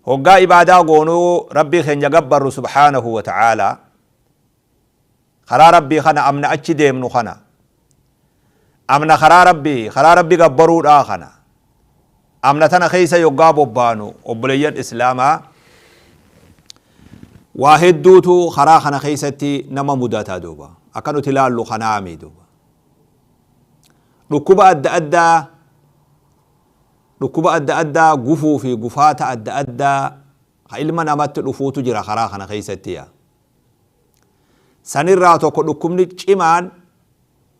Hoggaa ibaadaa goonuu Rabbii keenya gabbarru subhaanahu wa ta'aalaa, karaa Rabbii kana amna achi deemnu kana, amna karaa Rabbii, karaa Rabbi gabbaruudhaa kana, amna tana keessa yoggaa bobbaanu, obboleeyyan Islaamaa, waa hedduutu karaa kana keessatti nama mudata duuba. Akka nuti laallu kanaami duuba. Dhukkuba adda addaa, dhukkuba adda addaa, gufuu fi gufaata adda addaa ka ilma namatti dhufuutu jira karaa kana keessatti yaa. Sanirraa tokko dhukkubni cimaan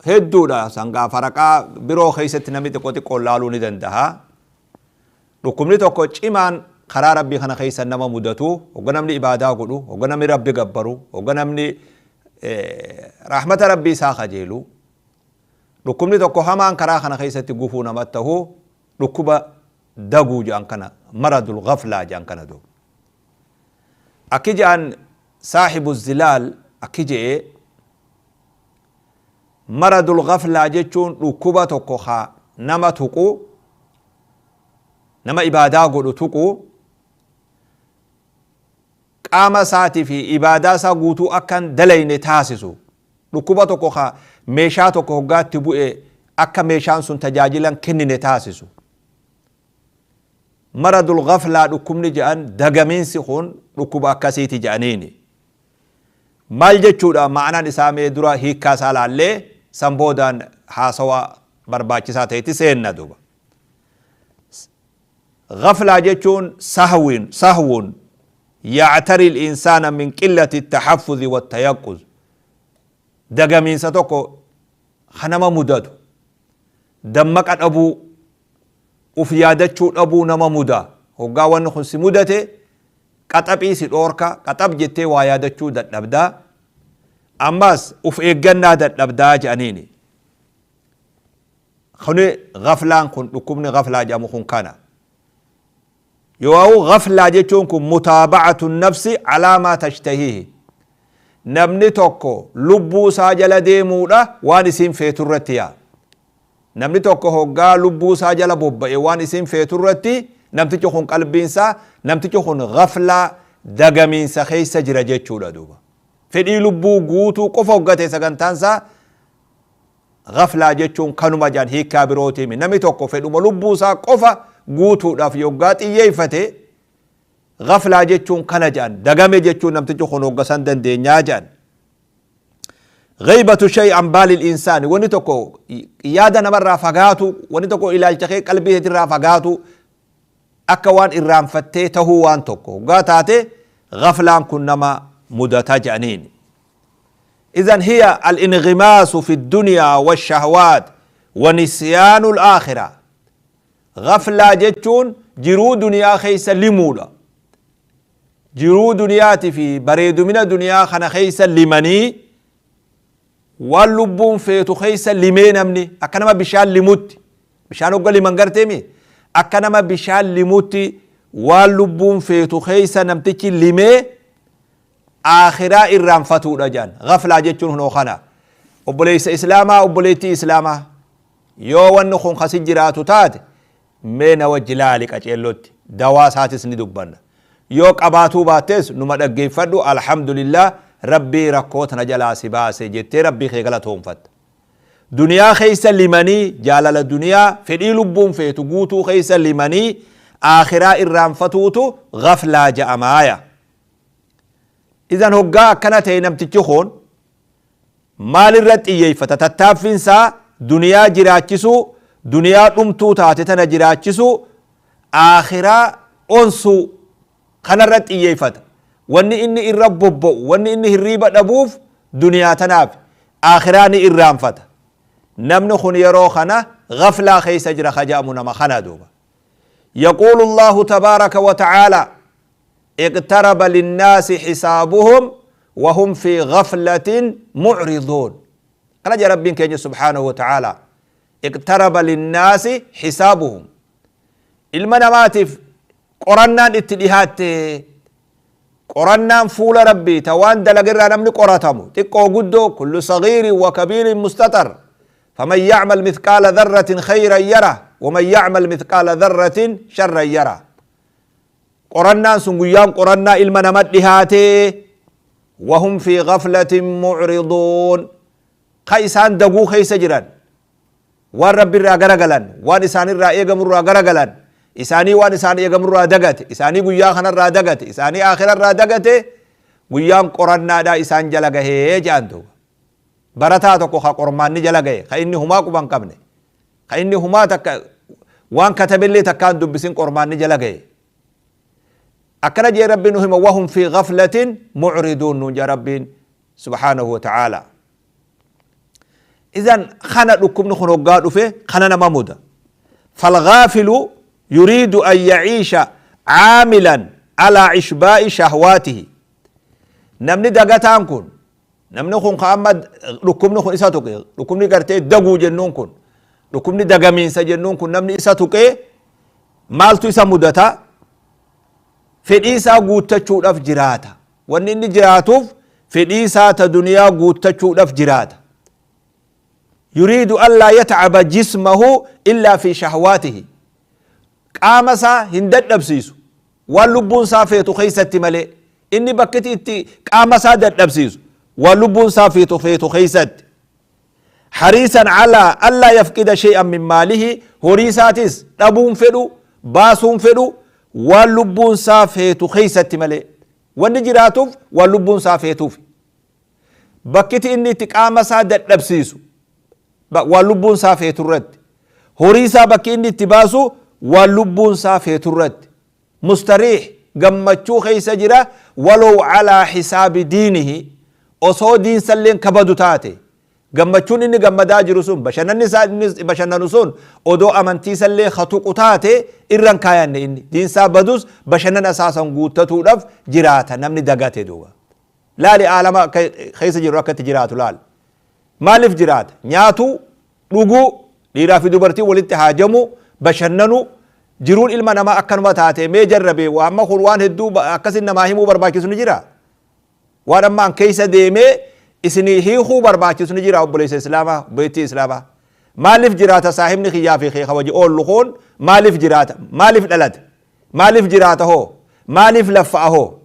hedduudha. Sangaa faraqaa biroo keessatti namni xiqqoo xiqqoon laaluu ni danda'a. Dhukkubni tokko cimaan karaa Rabbii kana keessa nama mudatu, hogga namni ibaadaa godhu, hogga namni Rabbi gabbaru, hogga namni rahmata Rabbii isaa kajeelu, dhukkubni tokko hamaan karaa kana keessatti gufuu namatti tahu dhukkuba daguu jedhan kana, maradul ghaflaa jedhan kana duuba. Akki jedhan saahibu zilaal akki jedhe, maradul ghaflaa jechuun dhukkuba tokko ka nama tuqu, nama ibaadaa godhu tuqu, qaama isaatii fi ibaadaa isaa guutuu akka hin dalayne taasisu. Dhukkuba tokko ka meeshaa tokko hoggaatti bu'e akka meeshaan sun tajaajila hin kennine taasisu. Maradul ghaflaa dhukkubni jedhan, dagamiinsi kun dhukkuba akkasiiti jedhaniini. Maal jechuudha ma'anaan isaa? Mee dura hiikkaa isaa laallee san boodaan haasawa barbaachisaa ta'etti seenna duuba. Ghaflaa jechuun sahwiin, sahwun ya'tari al-insaana min qillati at-tahaffudhi wat-tayaqquz. Dagamiinsa tokko ka nama mudatu, dammaqa dhabuu, uf yaadachuu dhabuu nama muda. Hoggaa wanni kun si mudate qaxaphii si dhoorka, qaxaph jettee waa yaadachuu dadhabda, ammas uf eeggannaa dadhabdaa jedhaniini. Kuni ghaflaan kun, dhukkubni ghaflaa jedhamu kun kana. Yoo ghaflaa jechuun kun mutaaba'atu nafsi alaa maa tashtahiihi. Namni tokko lubbuu isaa jala deemuudha waan isiin feetu irratti yaa. Namni tokko hoggaa lubbuu isaa jala bobba'e waan isiin feetu irratti, namtichi kun qalbiin isaa, namtichi kun ghaflaa, dagamiinsa keessa jira jechuudha duuba. Fedhii lubbuu guutuu qofa hoggate sagantaan isaa, ghaflaa jechuun kanuma jedhan hiikkaa birootiimi. Namni tokko fedhuma lubbuu isaa qofa guutuudhaaf yoggaa xiyyeeffate ghaflaa jechuun kana jedhan. Dagame jechuun namtichi kun hogga san dandeenyaa jedhan. Ghaybatu shay an baalil insaani, wanni tokko yaada namarraa fagaatu, wanni tokko ilaalcha kee qalbii keetirraa fagaatu, akka waan irraanfattee tahuu waan tokko hoggaa taate ghaflaan kun nama mudata jedhaniini. Idhan hiya al-inghimaasu fi dunyaa wa-shahwaat wa nisyaanu al-aakhira. Ghaflaa jechuun jiruu duniyaa keessa limuudha. Jiruu duniyaati fi bareedumina duniyaa kana keessa limanii, waan lubbuun feetu keessa limee, namni akka nama bishaan limutti, bishaan hogga liman garteemi, akka nama bishaan limutti waan lubbuun feetu keessa namtichi limee aakhiraa irraanfatuudha jedhan. Ghaflaa jechuun hunoo kana. Obboleessa Islaamaa, obboleettii Islaamaa, yoo wanni kun kasi jiraatu taate mee na wajji laali qaceellotti, dawaa isaatis ni dubbanna. Yoo qabaatuu baattees numa dhaggeeffadhu, alhamdulillah Rabbii rakkoo tana jalaa si baase jettee Rabbii kee galatoonfatta. Duniyaa keessa limanii, jaalala duniyaa, fedhii lubbuun feetu guutuu keessa limanii aakhiraa irraanfatuutu ghaflaa ja'amaaya. Idan hoggaa akkana ta'e namtichi kun maalirra xiyyeeffata? Tattaaffiin isaa duniyaa jiraachisuu, duniyaa dhumtuu taate tana jiraachisuu, aakhiraa onsuu kanarra xiyyeeffata. Wanni inni irra bobba'u, wanni inni hirriiba dhabuuf duniyaa tanaaf, aakhiraa ni irraanfata. Namni kun yeroo kana ghaflaa keessa jira ka jedhamu nama kana duuba. Yaquulu Allahu tabaaraka wa ta'aalaa: iqtaraba linnaasi xisaabuhum wahum fi ghaflatin mucriduun. Kana jedha Rabbiin keenya subhaanahu wa ta'aalaa: iqtaraba linnaasi xisaabuhum, ilma namaatiif qorannaan itti dhihaatte, qorannaan fuula Rabbii ta waan dalagerraa namni qoratamu, xiqqoo guddoo, kullu sagiirin wa kabiirin mustaxar, faman yacmal mithqaala dharratin khayran yara waman yacmal mithqaala dharratin sharran yara. Qorannaan sun guyyaan qorannaa ilma nama dhihaatee. Wahum fi ghaflatin mucriduun, ka isaan daguu keessa jiran, waan Rabbi irraa garagalan, waan isaan irraa eegamu irraa garagalan, isaanii waan isaan eegamu irraa dagate, isaanii guyyaa kanarraa dagate, isaanii aakhira irraa dagate, guyyaan qorannaadhaa isaan jala gahee jedhan duuba. Barataa tokko ka qormaanni jala gahe, ka inni humaa quban qabne, ka inni humaa takka waan katabellee takkaan dubbisin, qormaanni jala gahe. Akkana jee Rabbiin nu hima: wahum fi ghaflatin mucriduun nuun jaa Rabbiin subhaanahu wa ta'aala. Idan kana dhukkubni kun hoggaa dhufe kana nama muda. Falghaafilu yuriidu an yaciisha caamilan alaa ishbaa'i shahwaatihi. Namni dagataan kun, namni kun ka amma dhukkubni kun isa tuqe, dhukkubni gartee daguu jennuun kun, dhukkubni dagamiinsa jennuun kun, namni isa tuqee maaltu isa mudata? Fedhii isaa guuttachuudhaaf jiraata. Wanni inni jiraatuuf fedhii isaa ta duniyaa guuttachuudhaaf jiraata. Yuriidu allaa yatcaba jismahu illaa fi shahwaatihi. Qaama isaa hin dadhabsiisu waan lubbuun isaa feetu keeysatti malee. Inni bakkiti itti qaama isaa dadhabsiisu waan lubbuun isaa feetu keeysatti. Hariisan calaa allaa yafqida shay'an min maalihi, horii isaatis dhabuun fedhu, baasuun fedhu, waan lubbuun isaa feetu keeysatti malee. Wanni jiraatuuf waan lubbuun isaa feetuuf. Bakkiti inni itti qaama isaa dadhabsiisu waan lubbuun isaa feetu irratti, horii isaa bakki inni itti baasu waan lubbuun isaa feetu irratti. Mustariix, gammachuu keessa jira. Walow calaa xisaabi diinihi, osoo diinsalleen kabadu taate, gammachuun inni gammadaa jiru sun, bashannanni isaa inni bashannanu sun odoo amantiisallee katuqu taate irran kaayanne. Inni diinsaa badus bashannana isaa san guuttatuudhaaf jiraata namni dagate duuba. Laali, aalama keessa jiru akkatti jiraatu laal. Maaliif jiraata? Nyaatu, dhuguu, dhiiraa fi dubartii walitti haajamu, bashannanu. Jiruun ilma namaa akkanuma taate. Mee jarrabe, amma kun waan hedduu akkasin namaa himuu barbaachisu ni jira? Waan amma an keessa deemee isinii hiikuu barbaachisu ni jira? Obboleessa Islaamaa, obboleettii Islaamaa, maaliif jiraata saahibni kiyyaa fi kee kawaji oollu kun? Maaliif jiraata? Maaliif dhalate? Maaliif jiraata hoo? Maaliif laffa'a hoo?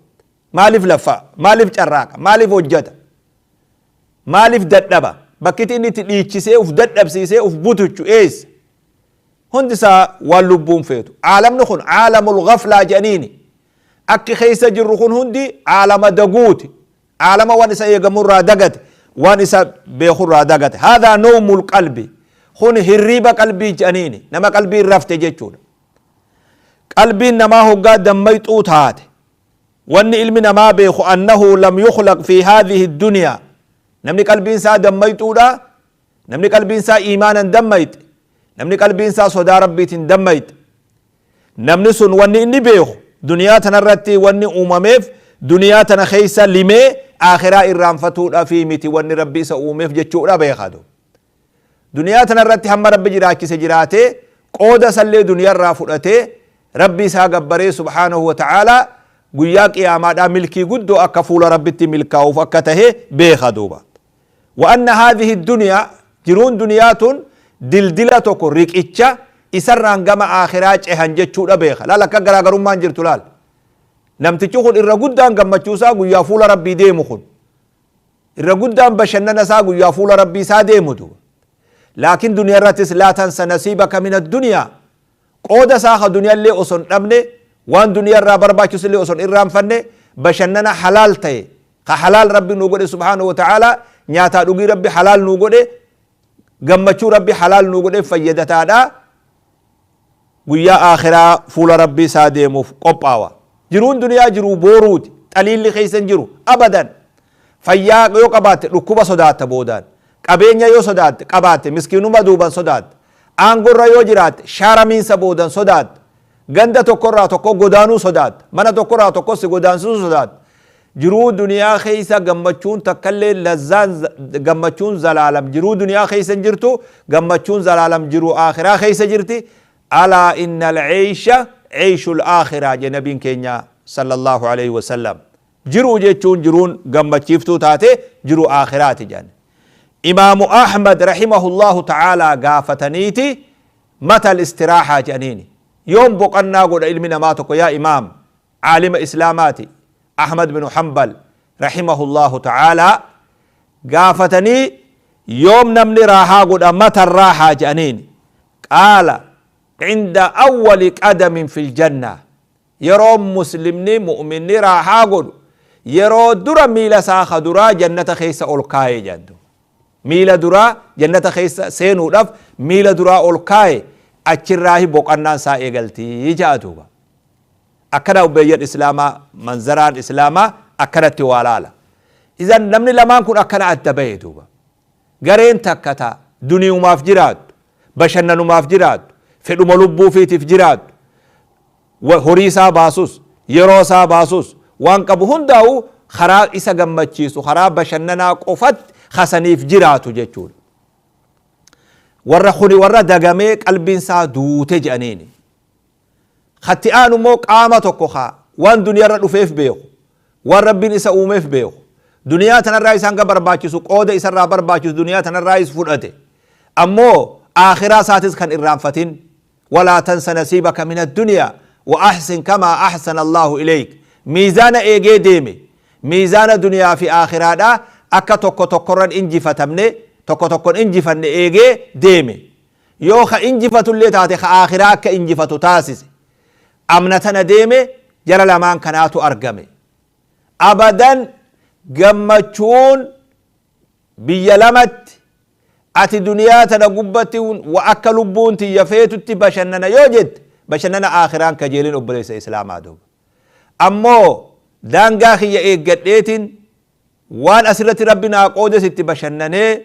Maaliif laffa'a? Maaliif carraaqa? Maaliif hojjata? Maaliif dadhaba? Bakkiti inni itti dhiichisee uf dadhabsiisee uf butuchu eessa? Hundi isaa waan lubbuun feetu. Caalamni kun caalamul ghaflaa jedhaniini. Akki keessa jirru kun hundi caalama daguuti, caalama waan isa eegamurraa dagate, waan isa beekurraa dagate. Haadhaa nawmul qalbi, kun hirriiba qalbii jedhaniini. Nama qalbiin rafte jechuudha. Qalbiin namaa hoggaa dammayxuu taate, wanni ilmi namaa beeku annahu lam yukhlaq fi haadhihi dunyaa. Namni qalbiin isaa dammayxuudha, namni qalbiin isaa iimaanan dammayxe, namni qalbiin isaa sodaa Rabbiitiin dammayxe, namni sun wanni inni beeku duniyaa tanarratti wanni uumameef duniyaa tana keessa limee aakhiraa irraanfatuudhaafii miti wanni Rabbi isa uumeef jechuudha beekatu. Duniyaa tanarratti hamma Rabbi jiraachise jiraatee, qooda isallee duniyaarraa fudhatee, Rabbi isaa gabbaree subhaanahu wa ta'aalaa, guyyaa qiyaamaadhaa milkii guddoo akka fuula Rabbitti milkaa'uuf akka tahe beeka duuba. Wa anna haadhihi duniyaa, jiruun duniyaa tun dildila tokko, riqicha isarraan gama aakhiraa cehan jechuudha beeka. Laal, akka garaagarummaan jirtu laal. Namtichi kun irra guddaan gammachuusaa guyyaa fuula Rabbii deemu, kun irra guddaan bashannana isaa guyyaa fuula Rabbii isaa deemutu. Laakiin duniyaa irrattis laa tansa nasiibaka min addunyaa, qooda isaa ka duniyaallee osoo hin dhabne, waan duniyaa irraa barbaachisu illee osoo hin irraanfanne, bashannana halaal ta'e, ka halaal Rabbi nuu godhe subhaanahu wa ta'aalaa, nyaataa dhugii Rabbi halaal nuu godhe, gammachuu Rabbi halaal nuu godhe fayyadataadha, guyyaa aakhiraa fuula Rabbii isaa deemuuf qophaawa. Jiruun duniyaa jiruu booruuti, xaliilli keessa hin jiru abadan. Fayyaa yoo qabaatte dhukkuba sodaatta boodaan, qabeenya yoo sodaatte qabaatte miskiinuma duuban sodaatta, aangorra yoo jiraatte shaaramiinsa boodan sodaatta, ganda tokkorraa tokko godaanuu sodaatta, mana tokkorraa tokko si godaansisuu sodaatta. Jiruu duniyaa keessa gammachuun takkallee, lazzaan gammachuun zalaalam jiruu duniyaa keessa hin jirtu. Gammachuun zalaalam jiruu aakhiraa keessa jirti. Alaa inna alceysha ceyshul aakhiraa je nabiin keenya sallallahu alaihi wasallam. Jiruu jechuun jiruun gammachiiftuu taate jiruu aakhiraati jedhan. Imaamu Ahmad rahimahullahu ta'aalaa gaafataniiti, mata al istiraahaa jedhaniini, yoom boqannaa godha ilmi namaa tokko, yaa imaam? Caalima Islaamaati Ahmad binu Hanbal rahimahullahu ta'aalaa gaafatanii, yoom namni raahaa godha, mata raahaa jedhaniin, qaala cinda awwali qadamin fil janna, yeroo muslimni mu'minni raahaa godhu yeroo dura miila isaa ka duraa jannata keessa ol kaaye jedhan duuba. Miila duraa jannata keessa seenuudhaaf miila duraa ol kaaye, achirraahi boqannaan isaa eegaltii ja'a duuba. Akkana obboleeyyan Islaamaa, manzaraan Islaamaa akkanatti waa laala. Idan namni lamaan kun akkana adda bahe duuba. Gareen takka ta duniyumaaf jiraattu, bashannanumaaf jiraattu, fedhuma lubbuufiitiif jiraattu, horii isaa baasus, yeroo isaa baasus, waan qabu hundaa'u karaa isa gammachiisu, karaa bashannanaa qofatti kasaniif jiraatu jechuudha. Warra kuni warra dagamee qalbiin isaa duute jedhaniini. Katti aanu immoo qaama tokko kaa waan duniyarra dhufeef beeku, waan Rabbiin isa uumeef beeku, duniyaa tanarraa isaan ga barbaachisu, qooda isarraa barbaachisu duniyaa tanarraayis fudhate, ammoo aakhiraa isaatis kan irraanfatin. Walaa tansa nasiibaka min addunyaa wa ahsin kamaa ahsana Allaahu ilayk, miizaana eegee deeme, miizaana duniyaa fi aakhiraadha akka tokko tokkorran injifatamne, tokko tokkon injifanne eegee deeme. Yoo ka injifatullee taate ka aakhiraa akka injifatu taasise. Amna tana deeme, jara lamaan kanaatu argame. Abadan gammachuun biyya lamatti, ati duniyaa tana gubbatti wa akka lubbuun tiyya feetutti bashannana yoo jette, bashannana aakhiraan kajeelin, obboleessa Islaamaa duuba. Ammoo daangaa kiyya eeggadheetiin waan asirratti Rabbi naa qoodes itti bashannanee,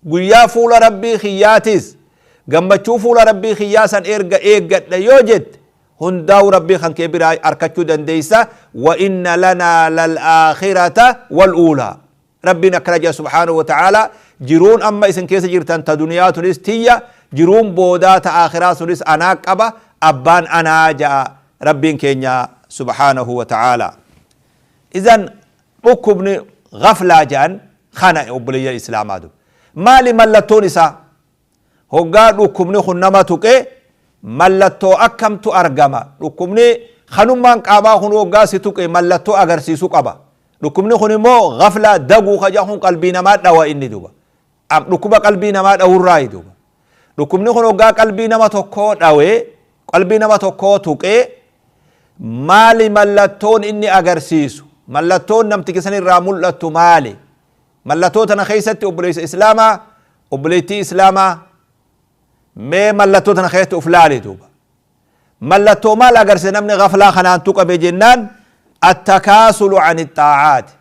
guyyaa fuula Rabbii kiyyaatis gammachuu fuula Rabbii kiyyaa san erga eeggadha yoo jette, hundaa'u Rabbii kan kee biraa arkachuu dandeeysa. Wa inna lanaa lal aakhirata wal uulaa, Rabbiin akkana jedha subhaanahu wa ta'aalaa: jiruun amma isin keessa jirtan ta duniyaa tunis tiyya, jiruun boodaa ta aakhiraa sunis anaa qaba, abbaan anaa ja'a Rabbiin keenya subhaanahu wa ta'aalaa. Idan dhukkubni ghaflaa jedhan kana, obboleeyyan Islaamaa duba. Maali mallattoon isaa? Hoggaa dhukkubni kun nama tuqe mallattoo akkamtu argama? Dhukkubni kanummaan qaamaa kun hoggaa si tuqe mallattoo agarsiisu qaba. Dhukkubni kun immoo ghaflaa daguu kaja kun qalbii namaa dhawa inni duba. Dhukkuba qalbii namaa dhawurraayi duba. Dhukkubni kun hoggaa qalbii nama tokkoo dhawe, qalbii nama tokkoo tuqee, maali mallattoon inni agarsiisu? Mallattoon namticha san irraa mul'attu maali? Mallattoo tana keessatti, obboleessa Islaamaa, obboleettii Islaamaa, mee mallattoo tana keessatti of laali duuba. Mallattoo maal agarsiisa namni ghaflaa kanaan tuqame jennaan? Attakaasulu ani xaacaati.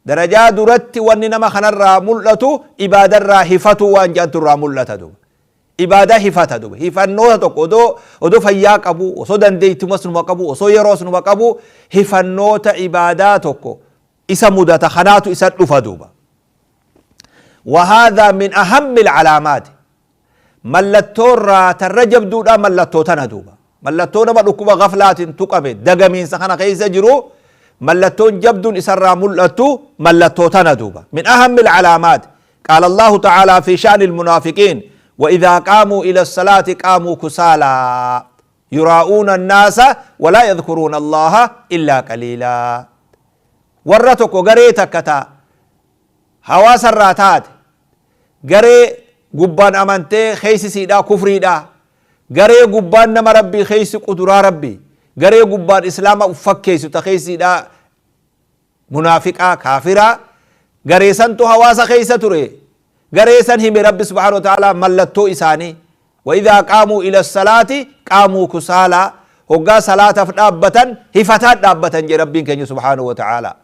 Darajaa duratti wanni nama kanarraa mul'atu ibaadarraa hifatuu waan jedhantu irraa mul'ata duuba. Ibaadaa hifata duuba. Hifannoota tokko odoo fayyaa qabu, osoo dandeettumas numa qabu, osoo yeroos numa qabu, hifannoota ibaadaa tokko isa mudata, kanaatu isa dhufa duuba. وهذا من أهم العلامات, mallattoorraa tarra jabduudha mallattoo tana duuba. Mallattoo nama dhukkuba ghaflaatiin tuqame, dagamiinsa kana keessa jiru, mallattoon jabduun isarraa mul'attu mallattoo tana duuba. من أهم العلامات قال الله تعالى في شأن المنافقين: وإذا قاموا إلى الصلاة قاموا كسالى يراءون الناس ولا يذكرون الله إلا قليلا. Warra tokko, garee takka ta hawaasarraa taate, garee gubbaan amantee keeysi siidhaa kufriidha, garee gubbaan nama Rabbii keeysi quduraa Rabbii, garee gubbaan Islaama uffakkeessu ta keeysiidhaa munaafiqaa kaafiraa, garee santu hawaasa keeysa ture. Garee san hime Rabbi subhaanahu wa ta'aalaa mallattoo isaanii: وإذا قاموا إلى الصلاة قاموا كسالى, hoggaa salaataaf dhaabbatan hifataan dhaabbatan jee Rabbiin keenya subhaanahu wa ta'aalaa.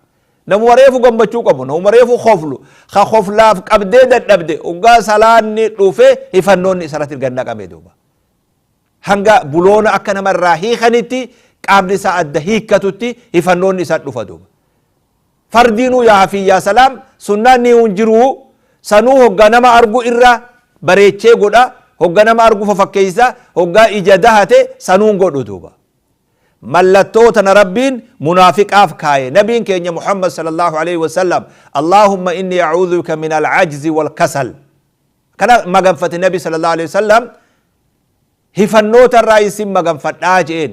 Namuma reefu gammachuu qabu, namuma reefu koflu, ka koflaaf qabdee dadhabde, hoggaa salaanni dhufe hifannoonni isarratti gad naqame duuba. Hanga buloona akka namarraa hiikanitti, qaamni isaa adda hiikkatutti hifannoonni isa dhufa duuba. Fardiinuu yaa hafiyyaa salaam sunnaan ni hin jiruu, sanuu hoggaa nama argu irra bareechee godha, hogga nama argu fafakkeeysa, hoggaa ija dahate sanuun godhu duuba. Mallattoo tana Rabbiin munaafiqaaf kaaye. Nabiin keenya Muhammad sallallahu alaihi wasallam "اللهم إني أعوذ بك من العجز والكسل" kana maganfate. Nabi sallallahu alaihi wasallam hifannoota irraa isin maganfadhaa jeen.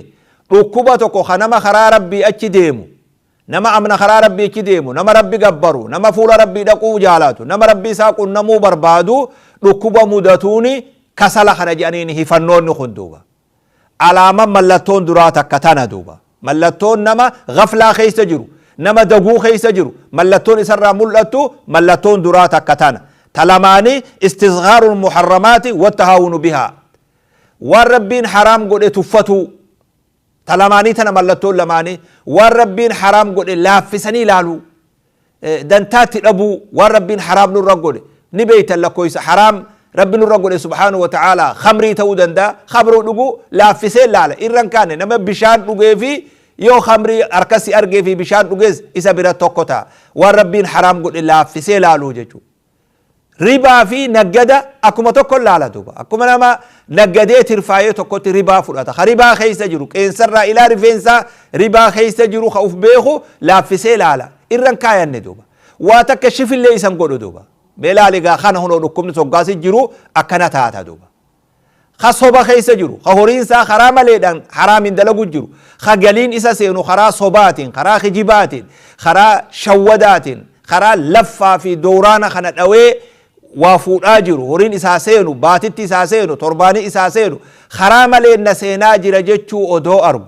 Dhukkuba tokko ka nama karaa Rabbii achi deemu, nama amna karaa Rabbii achi deemu, nama Rabbi gabbaru, nama fuula Rabbii dhaquu jaalatu, nama Rabbii isaa qunnamuu barbaadu dhukkuba mudatuuni kasala kana jedhaniin hifannoonni kun duuba. Alaaman mallattoon duraa takka tana duuba. Mallattoon nama gaflaa keessa jiru, nama daguu keessa jiru, mallattoon isarraa mul'attu mallattoon duraa takka tana. Ta lamaanii istisghaarul muharramaati wattahaawunu bihaa. Waan Rabbiin haraam godhe tuffatuu. Ta lamaanii tana mallattoon lamaanii waan Rabbiin haraam godhe laaffisanii ilaaluu. Dantaatti dhabuu waan Rabbiin haraam nurra godhe. Ni beeytan lakkoofsa haraam Rabbi nurra godhe subhaanahu wa ta'ala khamrii ta'uu danda'a. Khamruu dhuguu laaffisee laala. Irra hin kaane nama bishaan dhugee fi yoo khamrii harkasii argee fi bishaan dhugees isa bira tokko ta'a. Waan Rabbiin haraam godhe laaffisee laaluu jechuudha. Ribaa fi naggada akkuma tokko laala duuba. Akkuma nama naggadee tirfaayee tokkotti ribaa fudhata. Ka ribaa keessa jiru qeensarraa ilaa rifeensaa ribaa keessa jiru ka uf beeku laaffisee laala. Irra hin kaayanne duuba. Waa takka shifillee isan godhu duuba. Mee laali gaa kana hunoo dhukkubni soggaasi jiru akkana taata duuba. Ka soba keessa jiru, ka horiin isaa karaa maleedhaan haraamin dalagu jiru, ka galiin isa seenu karaa sobaatiin, karaa kijibaatiin, karaa shawwadaatiin, karaa laffaa fi dooraana kana dhawee waa fuudhaa jiru, horiin isaa seenu, baatitti isaa seenu, torbaanii isaa seenu, karaa maleen na seenaa jira jechuu odoo argu.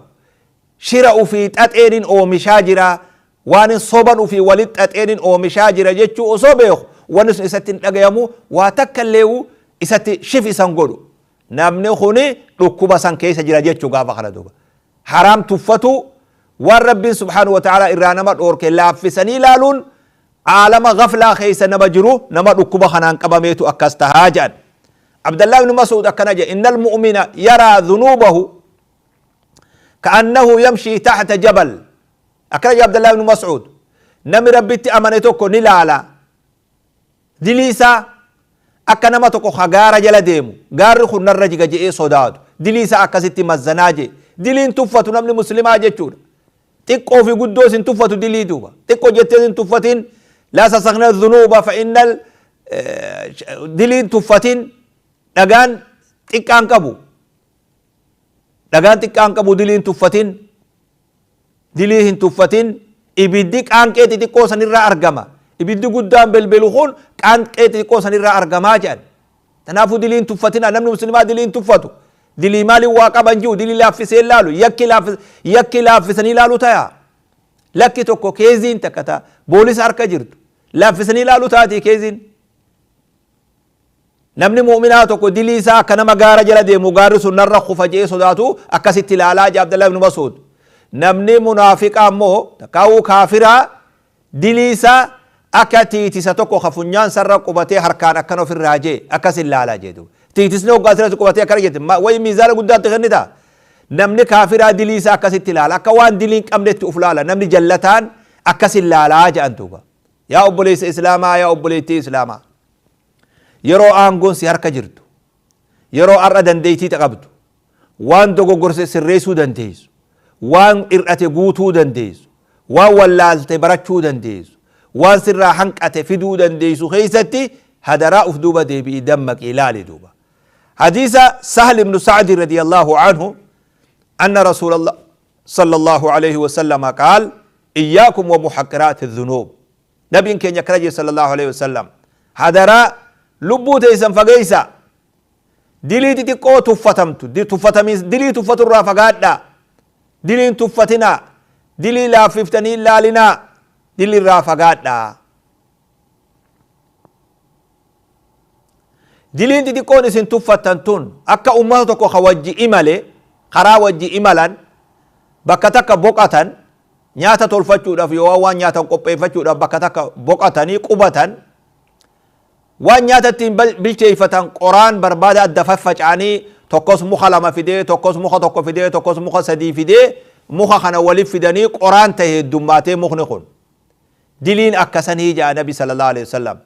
Shira ufii xaxeenin oomishaa jira, waan soban ufii walit xaxeenin oomishaa jira jechuu osoo beeku, wanni sun isatti hin dhagayamu, waa takka illee isatti shif isan godhu. Namni kuni dhukkuba san keessa jira jechuu gaafa kana duuba. Haraam tuffatu waan Rabbiin subhaanahu wa ta'ala irraa nama dhoorke laaffisanii ilaaluun aalama gaflaa keessa nama jiru nama dhukkuba kanaan qabameetu akkas tahaa jedhan. Abdallah ibn Mas'ud akkana jedhe, innal mu'mina yaraa dhunuubahu ka'annahu yamshii tahta jabal. Akkana jedhe Abdallah ibn Mas'ud, namni Rabbitti amane tokko ni laala dilii isaa akka nama tokko ka gaara jala deemu, gaarri kun narra jiga je'ee sodaatu, dilii isaa akkasitti mazzanaa jee. Diliin tuffatu namni muslimaa jechuudha. Xiqqoo fi guddoo isin tuffatu dilii duuba. Xiqqoo jettee isin tuffatin, laa sasakna dhunuuba fa innal diliin tuffatin dhagaan xiqqaan qabu. Dhagaan xiqqaan qabu diliin tuffatin. Dilii hin tuffatin. Ibiddi qaanqee xixiqqoo sanirraa argama. Ibiddi guddaan belbelu kun qaanqee xixiqqoo sanirraa argamaa jedhan. Kanaafuu diliin tuffatina, namni muslimaa diliin tuffatu. Dilii maaliin waa qaban jiru, dilii laaffisee laalu, yakki laaffisanii laalu ta'a. Lakki tokko keeziin takka ta'a. Boolisa harka jirtu. Laaffisanii laalu taatii keeziin. Namni mu'minaa tokko dilii isaa akka nama gaara jala deemu gaarri sun narra kufa je'ee sodaatu akkasitti ilaalaa jaa Abdallah ibn Mas'ud. Namni munaafiqaa immoo takkaawuu kaafiraa dilii isaa akka tiitisa tokko ka funyaan sarra qubatee harkaan akkana ofirraa jee akkas ilaalaa jee duuba. Tiitisni hoggaa asirratti qubatee akkana jette wayi miizaana guddaatti kennita. Namni kaafiraa dilii isaa akkasitti ilaala, akka waan dilii hin qabnetti uf laala, namni jallataan akkas ilaalaa jedhan duuba. Yaa obboleessa Islaamaa, yaa obboleettii Islaamaa, yeroo aangoon si harka jirtu, yeroo har'a dandeettii qabdu, waan dogoggorse sirreessuu dandeessu, waan hir'ate guutuu dandeessu, waan wallaalte barachuu dandeessu, waan sirraa hanqate fiduu dandeessu keessatti hadaraa uf duuba deebi'ii dammaqii ilaali duuba. Hadiisa Sahl ibn Sa'di radiyallahu anhu anna Rasuulallah sallallahu alayhi wa sallam qaal iyyaakum wa muhaqqiraati dhunuub. Nabiin keenya akkana jedhe sallallahu alayhi wa sallam, hadaraa lubbuu teessan fageessaa, dilii xixiqqoo tuffatamtu, dilii tuffaturraa fagaadhaa, diliin tuffatinaa, dilii laaffiftanii ilaalinaa, dilirraa fagaadhaa. Diliin xixiqqoon isin tuffattan tun akka ummata tokko ka wajji imale, karaa wajji imalan, bakka takka boqatan, nyaata tolfachuudhaaf yoo waan nyaatan qopheeffachuudhaaf bakka takka boqatanii qubatan, waan nyaata ittiin bilcheeffatan qoraan barbaada adda faffaca'anii, tokkos muka lama fidee, tokkos muka tokko fidee, tokkos muka sadii fidee, muka kana waliif fidanii qoraan ta'e heddummaatee mukni kun. Diliin akkasanii jedha Nabi sallallahu alaihi wasallam.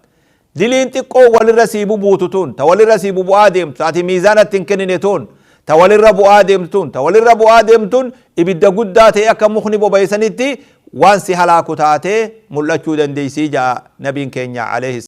Diliin xiqqoo walirra sii bubuutu tun, ta walirra sii bubu'aa deemtu, ta ati miizaanatti hin kennine tun, ta walirra bu'aa deemtu tun, ta walirra bu'aa deemtun ibidda guddaa ta'e akka mukni boba'e sanitti waan si halaaku taatee mul'achuu dandeessii jedha Nabiin keenya alayhi.